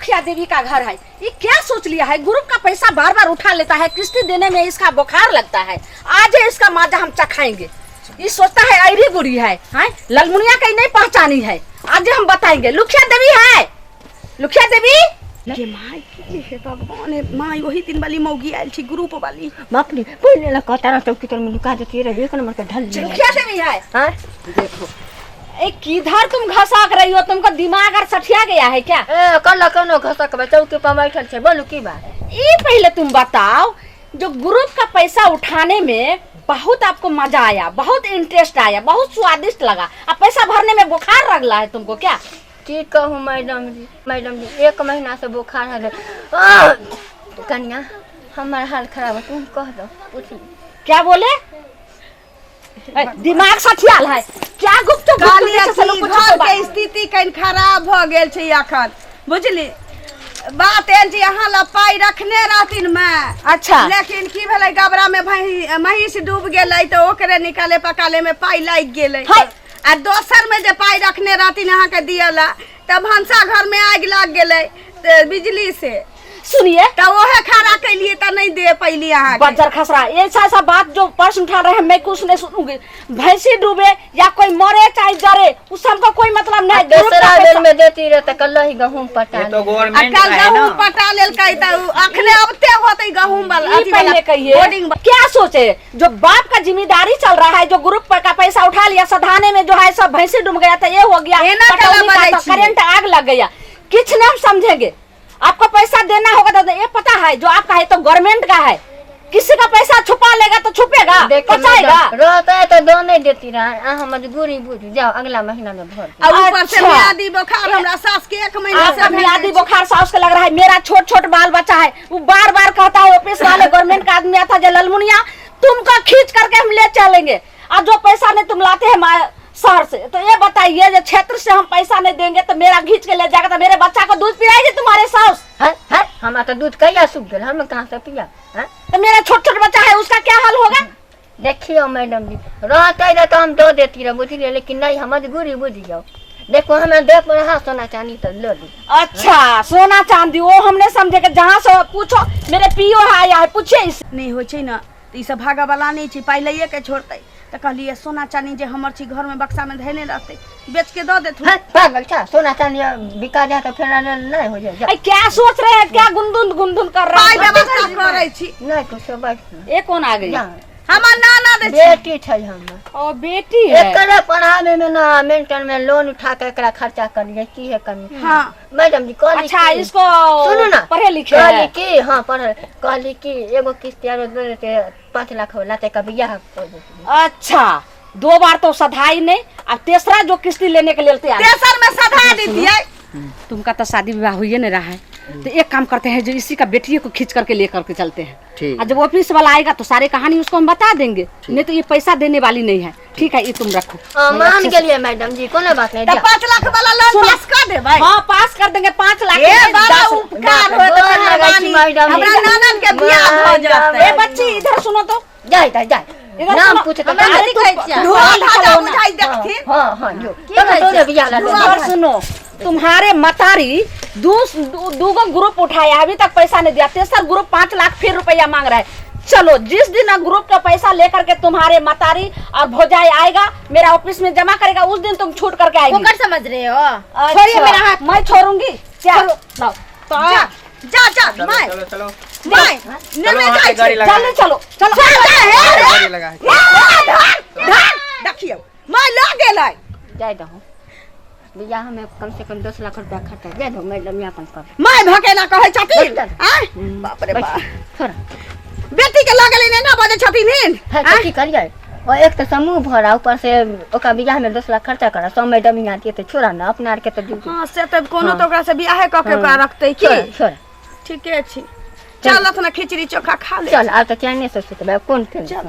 लुखिया देवी का घर है। ये क्या सोच लिया है? ग्रुप का पैसा बार बार उठा लेता है, किस्ती देने में इसका बुखार लगता है। आज ही इसका माजा हम चखाएंगे। ये सोचता है ऐरी बुरी है, हैं? ललमुनिया कहीं नहीं पहचानी है। आज हम बताएंगे। लुखिया देवी है, लुखिया देवी। ये माय की हे भगवान, हे माय ओही दिन वाली मौगी आयल छी ग्रुप वाली। बाप रे, पहिले लग तारा चौकी तर में लुका देती रहे, एक नंबर के ढल ले। लुखिया देवी है। हाँ? देखो ए किधर तुम घसक रही हो? तुमका दिमाग और सठिया गया है क्या? ए कल कोनो घसक बे, चौकी पर बैठल छै, बोलू की बात? ये पहले तुम बताओ, जो ग्रुप का पैसा उठाने में बहुत आपको मजा आया, बहुत इंटरेस्ट आया, बहुत स्वादिष्ट लगा, अब पैसा भरने में बुखार लगला है तुमको क्या? की कहूँ मैडम जी, मैडम जी एक महीना से बुखार है। कन्या हमर हाल खराब है, तुम कह दो पूछ। क्या बोले? ए, दिमाग सठियाल है क्या? गुप्त गुप्त कहलियै पीछे से लोग कि कुछ घर बात- के स्थिति कनि खराब भऽ गेल छै अखन, बुझली बात एहन छै, अहाँ लग पाइ रखने रहथिन माय। अच्छा। लेकिन की भेलै, गबरा में महींस डूब गेलै तऽ ओकरे निकाले पकाले में पाइ लागि गेलै। हाय। आ दोसर में जे पाइ रखने रहथिन अहाँके दियला, तऽ भनसा घर में आगि लागि गेलै तऽ बिजली से। सुनिए। तऽ ओहे खड़ा कैलियै तऽ नहि दे पैली अहाँके। बज्जर खसरा, ऐसा ऐसा बात जो प्रश्न उठा रहे हैं, मैं कुछ नहीं सुनूंगी। भैंसी डूबे या कोई मरे चाहे जरे, उससे हमको कोई मतलब नहीं। ग्रुप का दोसरा बेर पैसा- में देती रहे तऽ कल ही गहूम पटा ये तो ले। आ गवर्नमेंट कल का है ना। गहूम पटा लेलकै तऽ उ अखने अबते होतै गहूम वाला ये अथी वाला पहले कहिए बोर्डिंग वाला। क्या सोचे, जो बाप का जिम्मेदारी चल रहा है, जो ग्रुप पर का पैसा उठा लिया, सधाने में जो है सब भैंसी डूब गया था, ये हो गया, एना केना पटौनी का बजै तो छियै? करंट आग लग गया, किछ नहीं हम समझेंगे। आपको पैसा देना होगा तो ये पता है, जो आपका है तो गवर्नमेंट का है। किसी का पैसा छुपा लेगा तो छुपेगा, देखिए बचाएगा। मैडम, रहते है तो दो नहीं देती रहा, अहाँ मजबूरी बुझ जाओ, अगला महीना में भर देब। आ ऊपर से अच्छा। मियादी बुखार हमरा सास के एक महीना से आपका भेल मियादी अछि। बुखार सास के लग रहा है। मेरा छोट छोट बाल बच्चा है, वो बार बार कहता है ऑफिस वाले गवर्नमेंट का आदमी आता है, ललमुनिया तुमको खींच करके हम ले चलेंगे, और जो पैसा नहीं तुम लाते हैं शहर से, तो ये बताइए जो क्षेत्र से हम पैसा नहीं देंगे तो मेरा खींच के ले जाएगा, तो मेरे बच्चा को दूध पिलाएगी तुम्हारे सास? हैं हैं, हमरा तो दूध कहिया सूख गेल, हम कहाँ से पिया हैं? तो मेरा छोट छोट बच्चा है, उसका क्या हाल होगा? देखियो मैडम जी, रहते रहे तो हम दो देती रहे बुझलिए, लेकिन नहीं हम मजबूरी बुझ जाओ। देखो हमें देख रहा सोना चांदी तो ले ली। अच्छा सोना चांदी वो हमने समझे कि जहाँ से पूछो, मेरे पीओ आया है, पूछिए इससे। नहि होइ छै ने तऽ ई सब भागऽवला नहि छै, पाइ लैए के छोड़तै। तऽ कहलियै सोना चानी जे हमर छी घरमे बक्सामे धयने रहतै, बेच के दऽ देथुन। हैं, पागल छा, सोना चांदी बिका जाए तो फेर नहीं हो जाए। अरे क्या सोच रहे हैं, क्या गुनधुन गुनधुन कर रहे पाइ हैं? व्यवस्था करै छी। नहीं कुछ बैठ। ये कौन आ गई? जा। हमर नाना दै छी। बेटी छै हमर। और बेटी है। एकरे पढ़ावे में ना मेंटल में लोन उठा के एकरा खर्चा करिए की है कमी। हाँ। मैडम जी कहली अच्छा की- इसको सुनू ना, पढ़े लिखे कहली है। की हाँ पढ़े, कहली की एगो किस्त आरो दे देते 5 लाख होला ते का बियाह कर देती। अच्छा दो बार तो सधाई नहीं, अब तीसरा जो किस्ती लेने के लिए तैयार है। तेसर में सधा दीतियै। तुमका तो शादी विवाह हुई नहीं रहा है, तो एक काम करते हैं, जो इसी का बेटियों को खींच करके लेकर के चलते हैं। ठीक। और जब ऑफिस वाला आएगा तो सारे कहानी उसको हम बता देंगे, नहीं तो ये पैसा देने वाली नहीं है। ठीक है, ये तुम रखो। हाँ, मान गेलिए मैडम जी, कोनो बात नहीं। तऽ जा। 5 लाख वाला लोन सुनो। पास कऽ देबै। हाँ पास कर देंगे 5 लाख ए नहीं, बड़ा 10 उपकार बाप होत, रे, गोर लगै छी मेहरबानी। मैडम जी। हमरा ननद के बियाह भऽ जेतै। ए बच्ची इधर सुनो तो, जाय जाय जाय, इधर नाम सुनो। पूछ हमरा के अरे तू धोआ पढ़ल धाजा लिखल हो ना। बुझाइ देखथिन। हाँ हाँ जो तब तोरे बियाह ला इधर लेबै। सुनो, तुम्हारे मतारी दूगो ग्रुप उठाया, अभी तक पैसा नहीं दिया, तेसर ग्रुप 5 लाख फिर रुपया मांग रहा है। चलो जिस दिन ग्रुप का पैसा लेकर के तुम्हारे मतारी और भौजाई आएगा मेरा ऑफिस में जमा करेगा, उस दिन तुम छूट करके आएगी। ओकर समझ रहे हो? अच्छा, छोड़िए मेरा हाथ। मैं छोड़ूंगी क्या? लाओ। जा जा जा चलो my चलो चलो my चलो नेने वहाँ जाइ पे गाड़ी छै। लगा चलो चलो चलो जा जा हे गाड़ी लगा है। धर धर देखियौ my लऽ गेलै। जाय दहो, बियाह में कम से कम 10 लाख रुपया खर्चा, जाय दहो मैडम अपन कर। My भकेला कहै छथिन। बैठ। आँय बाप रे बैठ, बाप, छोड़। बेटी के लऽ गेलै ने बजै छथिन हिन। है तो की करिए, और एक तो समूह भरा, ऊपर से ओकरा बियाह में 10 लाख खर्चा करा, सब मैडम यहाँ के तो छोड़ा ना अपना आर के तो ड्यूटी। हाँ से तऽ कोनो हाँ। तऽ ओकरा से बियाहे कऽ के ओकरा रखतै की। छोड़ा छोड़ा। ठीके छी, चलत ने खिचड़ी चोखा खा ले। चल आब तऽ चैने से सुतबै, कोन टेंशन।